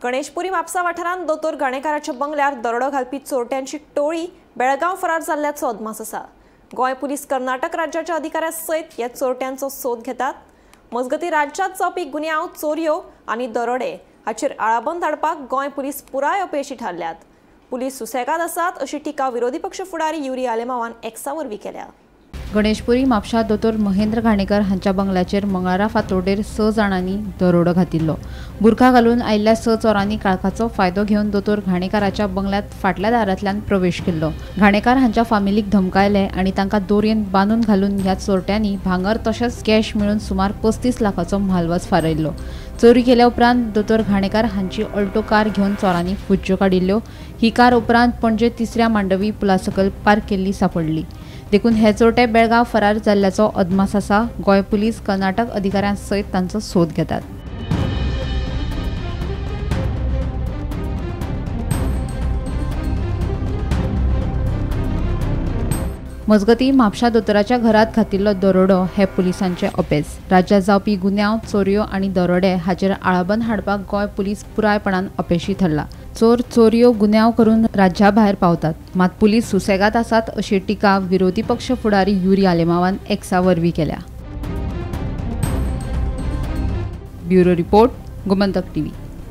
गणेशपुरी म्हापसा वाठारांत दोतोर घाणेकाराच्या बंगल्यार दरोडो घालपी चोरट्यांची टोळी बेळगांव फरार जाल्ल्याचो अदमास आसा। गोंय पुलीस कर्नाटक राज्याच्या अधिकाऱ्यां सयत ह्या चोरट्यांचो सोद घेतात। मजगतीं राज्यांत जावपी गुन्यांव, चोरयो आनी दरोडे हाचेर आळाबंद हाडपाक गोंय पुलीस पुराय अपेशी थारल्यात। पुलीस सुसेगाद आसात अशी टिका विरोधी पक्ष फुडारी युरी आलेमावान एक्सा वरवीं केल्या। गणेशपुरी म्हापशा दोतोर महेंद्र घाणेकर हांच्या बंगल्याचेर मंगळारा फातोडेर 6 जाणांनी दरोडो घातिल्लो। बुरखा घालून आयिल्ल्या 6 चोरांनी काळखाचो फायदो घेवन दोतोर घाणेकाराच्या बंगल्यात फाटल्या दारांतल्यान प्रवेश केल्लो। घाणेकार हांच्या फामिलीक धमकायले आनी तांकां दोरयेन बांदून घालून ह्या चोरट्यांनी भांगर तशेंच कॅश मेळून सुमार 35 लाखाचो म्हालवज फारयल्लो। चोरी केल्या उपरांत दोतोर घाणेकार हांची ऑल्टो कार घेवन चोरांनी फुज्ज्यो काडिल्ल्यो। ही कार उपरांत पणजे तिसऱ्या मांडवी पुला सकयल पार्क केल्ली सापडली। देखून हे चोरटे बेळगांव फरार जाल्ल्याचो अदमास आसा। गोंय पुलीस कर्नाटक अधिकाऱ्यां सयत तांचो सोद घेतात। मजगतीं म्हापशा दोतोराच्या घरात घातिल्लो दरोडो हे पुलिसांचे अपेस। राज्यात जावपी गुन्यांव, चोरयो आनी दरोडे हाचेर आळाबंद हाडपाक गोंय पुलीस पुरायपणान अपेशी थारला। चोर चोरयो गुन्यांव करून राज्या भायर पावतात, मात पुलीस सुसेगाद आसात अशी टिका विरोधी पक्ष फुडारी युरी आलेमावान एक्सा वरवीं केल्या। Bureau report, Gomantak TV.